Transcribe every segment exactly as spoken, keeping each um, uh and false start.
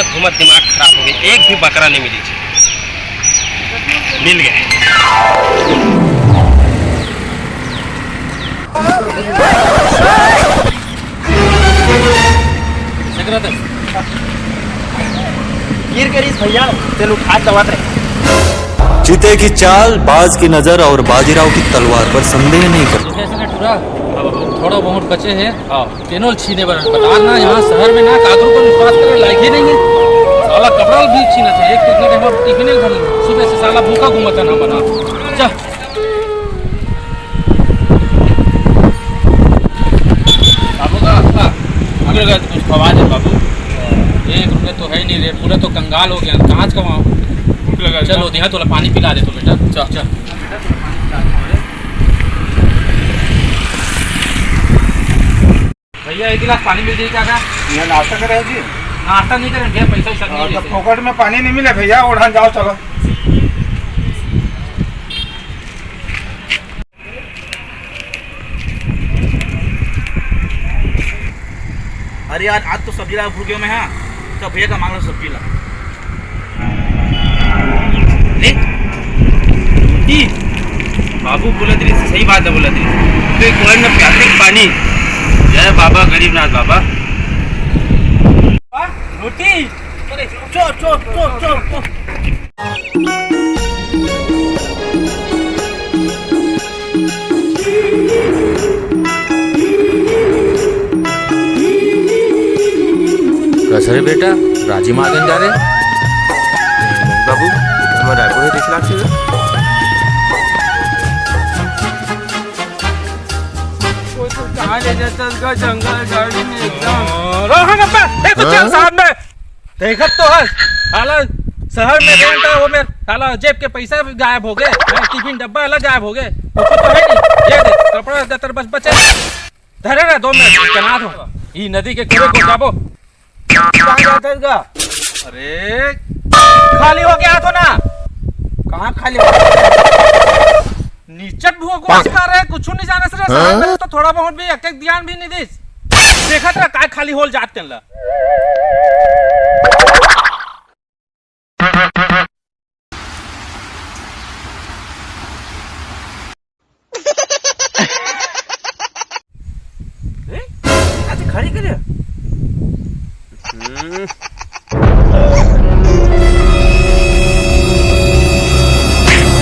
घूमत दिमाग खराब हो गए, एक भी बकरा नहीं मिली। मिल गए। गिर के रहिस भैया, चल उठा दवात रहे। चीते की चाल, बाज की नजर और बाजीराव की तलवार पर संदेह नहीं करता। जैसे इसने टूरा, अब थोड़ा बहुत बचे हैं। हाँ। तेनोल छीने बर बता ना, यहाँ शहर में ना काकरो को विश्वास करे लायक ही नहीं है। साला कपड़ा भी छीना चाहिए। एक तो इतना टाइम टिफिन नहीं भर, सुबह से साला भूखा घूमता ना बना। जा। बाबू का, हाँ, अगर गए तो कुछ खवा दे बाबू। एक रुपये तो है ही नहीं रे, पूरा तो कंगाल हो गया। कहाँ से कमाओ? भूख लगा है। चलो, यहाँ तो पानी पिला दे तो बेटा। चल, चल। भैया, एक गिलास पानी मिल जाएगा क्या? यहाँ नाश्ता करे हो जी? नाश्ता नहीं करें भैया, पैसा वैसा नहीं हाँ, तो लेते। फोकट में पानी नहीं मिले भैया, ओढ़न जाओ, चलो। अरे यार, आज तो सब्जी ला भूल गया मैं। हाँ, तो भैया का मांग लो सब्जी ला। ले। ई, बाबू बोलत रहिस, सही बात है बोलत रहिस। तो एक कोई न प्याते पानी। जय बाबा गरीबनाथ बाबा। आ, रोटी। अरे, चो, चो, चो, चो, चो। कस रे बेटा, राजी मादन जा रे? बाबू, हमर रायपुर में कैसे लागथे? वो तो कहाँ ले जाता उसका जंगल झाड़ी में एकदम। रहा ना बे, देखो हाँ? चल साथ में। देखत तो हस, साला शहर में रेंट है, वो में साला जेब के पैसा भी गायब हो गए, हैं, टिफिन डब्बा अलग गायब हो गए, कुछ तो है नहीं। ये देख, कपड़ा दतर बस बचे, धरे रहे दो मिनट, कना दो। ई नदी के कोरे को जाबो। कहाँ जाता है इसका? अरे, खाली हो गया तो ना। कहाँ खाली हो गया? नीचट भोकवास कर रहे, कुछ नहीं जाने से रे, साला मेरे तो थोड़ा बहुत भी एक एक ध्यान भी नहीं दिस। देखत रह, काय खाली होल जात तेन ला। ए, आज खड़ी करे। हम्म।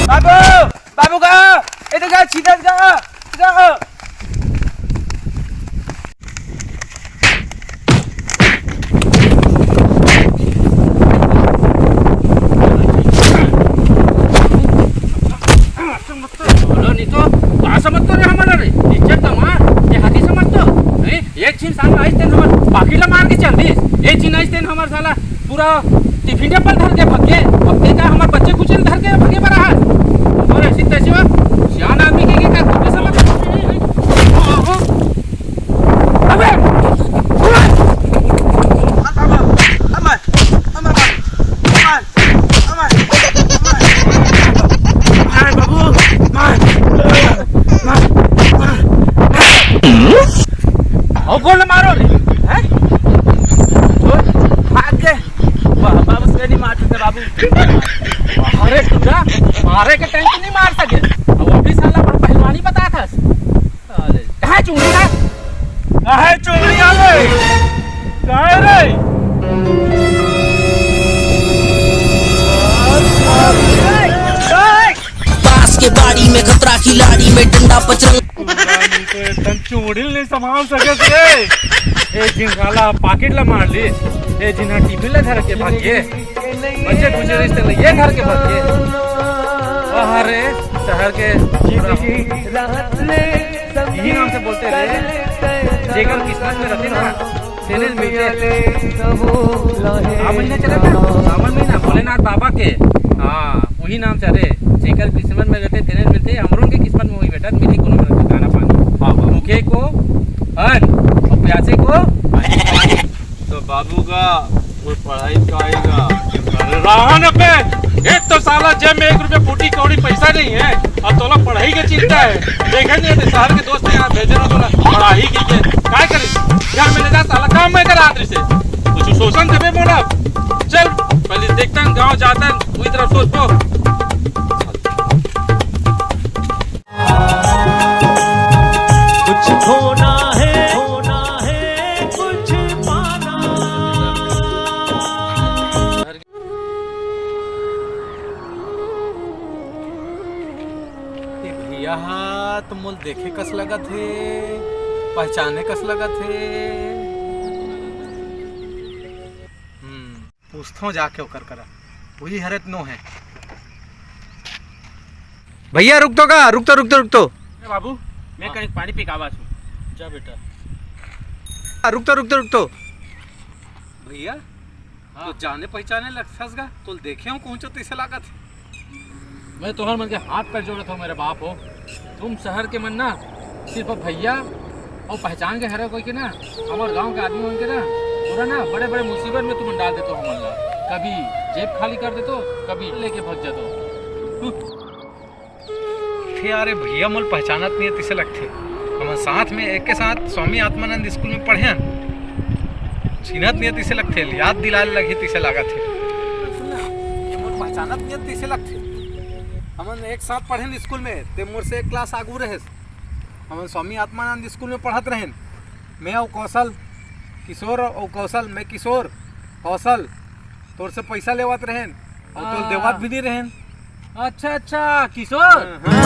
बाबू, बाबू का, इधर का, सीधा का, सीधा का। बोलो नहीं तो, का समझतो रे हमारा रे? इज्जत तो मार, ये हाथी समझतो? नहीं, एक झिन सामने आइस तेन हमार बाकी ला मार के चल दिस। एक झिन आइस तेन हमार साला पूरा टिफिन डब्बल धर के भग गे। अब ते का हमर बच्चे कुचे ल धर के भगे बर आहस? अरे सिद्धेश्वर, सियान आदमी के, के का कुछ समझ? अबे! अरे बाबू, मार, मार, मार, मार। ओ, गोल मारो रे, हैं? ओ, भाग गए। बा-, बाबू से नहीं मार सकते बाबू। अरे टूरा, मारे के टाइम तो नहीं मार सके। अब वो भी साला बड़ा पहलवानी बता था। अरे, कहाँ है चूड़िया? कहाँ है चूड़िया रे? कहाँ है रे? बांस के बाड़ी में खतरा खिलाड़ी में डंडा पचरंग। पूरा नहीं तो एकदम चूड़िल नहीं संभाल सके रे। ए जिन साला पाकिट ला मार ली, ए जिन टिफिन ला धर के भाग गे। बच्चे कुछ रिश्ते में ये घर के भर के। अरे, शहर के यही नाम से बोलते रहे, जेकर किस्मत में रहते ना, तेने मिलते। का महीना चला था? सावन महीना, भोलेनाथ बाबा के। हाँ, वही नाम से। अरे, जेकर किस्मत में रहते, तेने मिलते। हमरों के किस्मत में वही बेटा, मिली कोनो तरह के दाना पानी। हाँ, हाँ। भूखे को अन्न और प्यासे को तो बाबू का वो पढ़ाई का आएगा। अरे राहन अबे, एक तो साला जेब में एक रुपये फूटी कौड़ी पैसा नहीं है, और तोला पढ़ाई की चिंता है। देखे नहीं थे शहर के दोस्त यहाँ भेजे ना, तोला पढ़ाई की के काय करे? घर में ले जा साला, काम मैं करा आदरी से। कुछ शोषण देवे बोला। तो मोल देखे कस लगत हे, पहचाने कस लगत हे। हम्म, पूछथों जाके ओकर करा, वही हरे त नो हे। भैया रुक तो का, रुक तो, रुक तो, रुक तो। ए बाबू, मैं हाँ। कनिक पानी पी के आवत हूँ। जा बेटा। आ, रुक तो, रुक तो, रुक तो। भैया, हाँ। तो जाने पहचाने लगथस गा, तो देखे हूँ कौन तैसे लागत हे। मैं तोहर मन के हाथ पैर जोड़त हूँ मेरे बाप हो। तुम शहर के मन ना सिर्फ अब भैया और पहचान के हरे कोई के ना, हमारे गांव के आदमी मन के ना पूरा ना बड़े बड़े मुसीबत में तुम डाल देते हो हमन ला। कभी जेब खाली कर देते हो, कभी लेके भाग जाते हो। हम्म। थे यार, ये भैया मोल पहचानत नहीं है, तिसे लगथे। हमन साथ में, एक के साथ स्वामी आत्मानंद स्कूल में पढ़े हन। चिन्हत नहीं है, तिसे लगथे। याद दिलाए लगही, तिसे लागत हे। सुन ना, ये मोल पहचानत नहीं है, तिसे लगथे। हमन एक साथ पढ़े हन स्कूल में, ते मोर से एक क्लास आगू रहे। हमन स्वामी आत्मानंद स्कूल में पढ़त रहेन। मैं अउ कौशल, किशोर अउ कौशल, मैं किशोर, कौशल, तोर से पैसा लेवत रहेन अउ तोर हाँ। देवत भी नहीं रहेन। अच्छा, अच्छा, किशोर। हाँ, हाँ।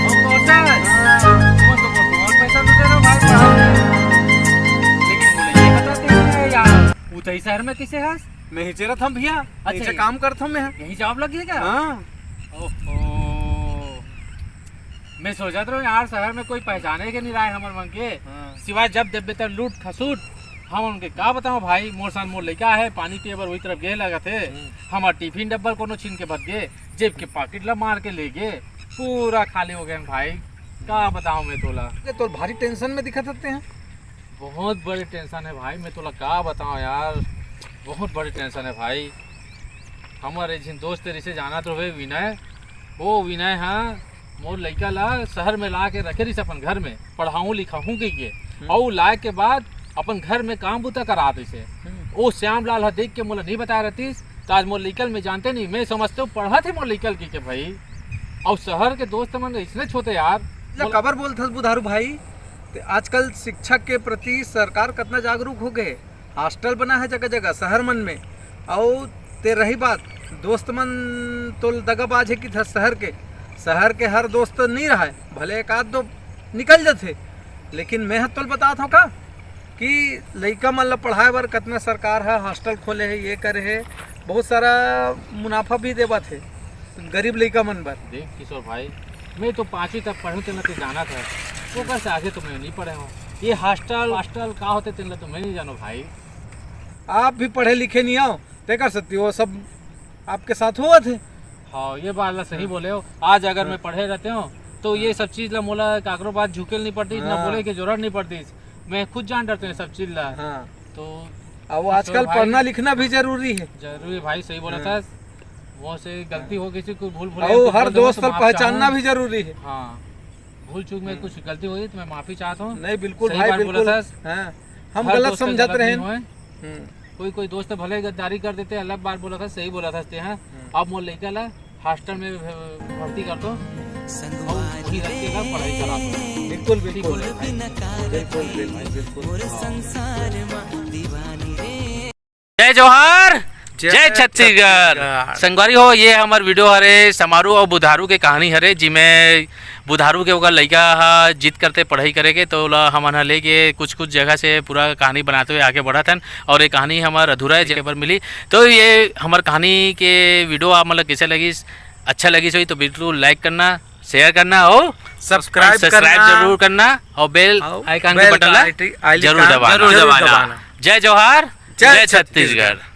अउ कौशल। हाँ। तुमन तो बहुत बहुत पैसा तो दे रहे हो भाई, पढ़ाई में। लेकिन मुझे ये बताते नहीं है यार, वो तो इस शहर में किसे है? मैं ही चेरत हम भैया, अच्छा, ऐसे ये काम करत हम मैं। यही जॉब लगी है क्या? हाँ। ओहो। मैं सोचत रहूं यार, शहर में कोई पहचाने के नहीं रहे हमर मन के। हाँ। सिवाय जब देबे त लूट खसूट। हम उनके का बताओ भाई, मोर साथ मोर लइका है, पानी पिए बर वही तरफ गे लगत हे। हम्म। हमार टिफिन डब्बा कोनो छीन के भग गे, जेब के पाकिट ला मार के ले गे, पूरा खाली हो गए भाई। का बताओ मैं तोला। ये तो भारी टेंशन में दिखत हते हैं। बहुत बड़े टेंशन है भाई, मैं तोला का बताओ यार, बहुत बड़े टेंशन है भाई। हमारे जिन दोस्त रिसे जाना तो हुए विनय, वो विनय हा मोर लइका ला शहर में ला के रखे रहिस अपन घर में, पढ़ाऊँ लिखाऊँ कहि के। हम्म। अउ लाए के बाद अपन घर में काम बूता करा दिस हे। हम्म। ओ श्याम लाल हा देख के मोला नहीं बताए रहतिस, त आज मोर लइका ल मैं जानते नहीं, मैं समझते हूँ पढ़त हे मोर लइका ल कहि के भाई। अउ शहर के दोस्त मन इसने छोते यार। ला मोला काबर बोलथस बुधारू भाई? ते आजकल शिक्षा के प्रति सरकार कतना जागरूक हो गए। हॉस्टल बना है जगह जगह शहर मन में। अउ ते रही बात, दोस्त मन तो दगाबाज है कि थ-, शहर के, शहर के हर दोस्त नहीं रहा है, भले एक आध दो निकल जाते, लेकिन मैं ह तोल बतात हूँ का कि लइका मन ला पढ़ाए बर कतना सरकार ह हॉस्टल खोले है, ये करे है, बहुत सारा मुनाफा भी देवत है गरीब लइका मन बर। देख किशोर भाई, मैं तो पाँचवीं तक पढ़े हूँ, तेन ला तो जाना था, ओकर से आगे तो मैं नहीं पढ़े हूँ। ये हॉस्टल हॉस्टल का होते तेन ला तो मैं नहीं जानो भाई। आप भी पढ़े लिखे नहीं आओ, तेकर सत्ती वो सब आपके साथ होवत है। हाँ, ये बात ला सही हाँ। बोले हो। आज अगर हाँ। मैं पढ़े रहते हो तो ये हाँ। सब चीज ला मोला काकरो बात झुकेल नहीं पड़ती, इतना हाँ। बोले के जरूरत नहीं पड़ती। मैं खुद जान डरते हैं सब चीज ला। हाँ। तो अब किशोर आजकल भाई, पढ़ना लिखना भी जरूरी है। जरूरी भाई, सही बोला हाँ। था। वो से गलती हो गई थी, कोई भूल भुलैया अउ कुछ हर बोल दूंगा दोस्त तो ला माफ पहचानना चाहूँ। भी जरूरी है। हाँ, भूल चूक में हम्म। कुछ गलती हो गई तो मैं माफी चाहता हूँ। नहीं, बिल्कुल सही भाई, बात बोला बिल्कुल। था। हाँ, हम हर गलत दोस्त से समझत गलत रहे। नहीं होए। हम्म। कोई कोई दोस्त भले गद्दारी कर देते, अलग बात बोला था, सही बोला था ते, हाँ। हम्म। अब मोर लइका ला हॉस्टल में भ-, भर्ती कर दो। अउ वही रख के ला पढ़ाई करा दो। बिल्कुल, ठीक बिल्कुल। बोले भाई। बिल्कुल, बिल्कुल, बिल्कुल। हाँ। जय जोहार, जय जय छत्तीसगढ़। छत्तीसगढ़। संगवारी हो, ये हमर वीडियो हरे समारू अउ बुधारू के कहानी हरे, जिमे बुधारू के ओकर लइका ह जिद करते पढ़ाई करे के, तो ओला हमन ह लेके कुछ-कुछ जगह से पूरा कहानी बनाते हुए आगे बढ़त हन, अउ ये कहानी हमर अधूरा है, जेकर बर मिली। तो ये हमर कहानी के वीडियो आप मन ल कइसे लगिस, अच्छा लगिस होही तो बिल्कुल लाइक करना, शेयर करना अउ सब्सक्राइब सब्सक्राइब करना। जरूर करना अउ बेल अउ आइकन के बेल बटन ला आइटी-, आइकन जरूर दबाना। जरूर दबाना। जय जोहार, जय जय छत्तीसगढ़। छत्तीसगढ़।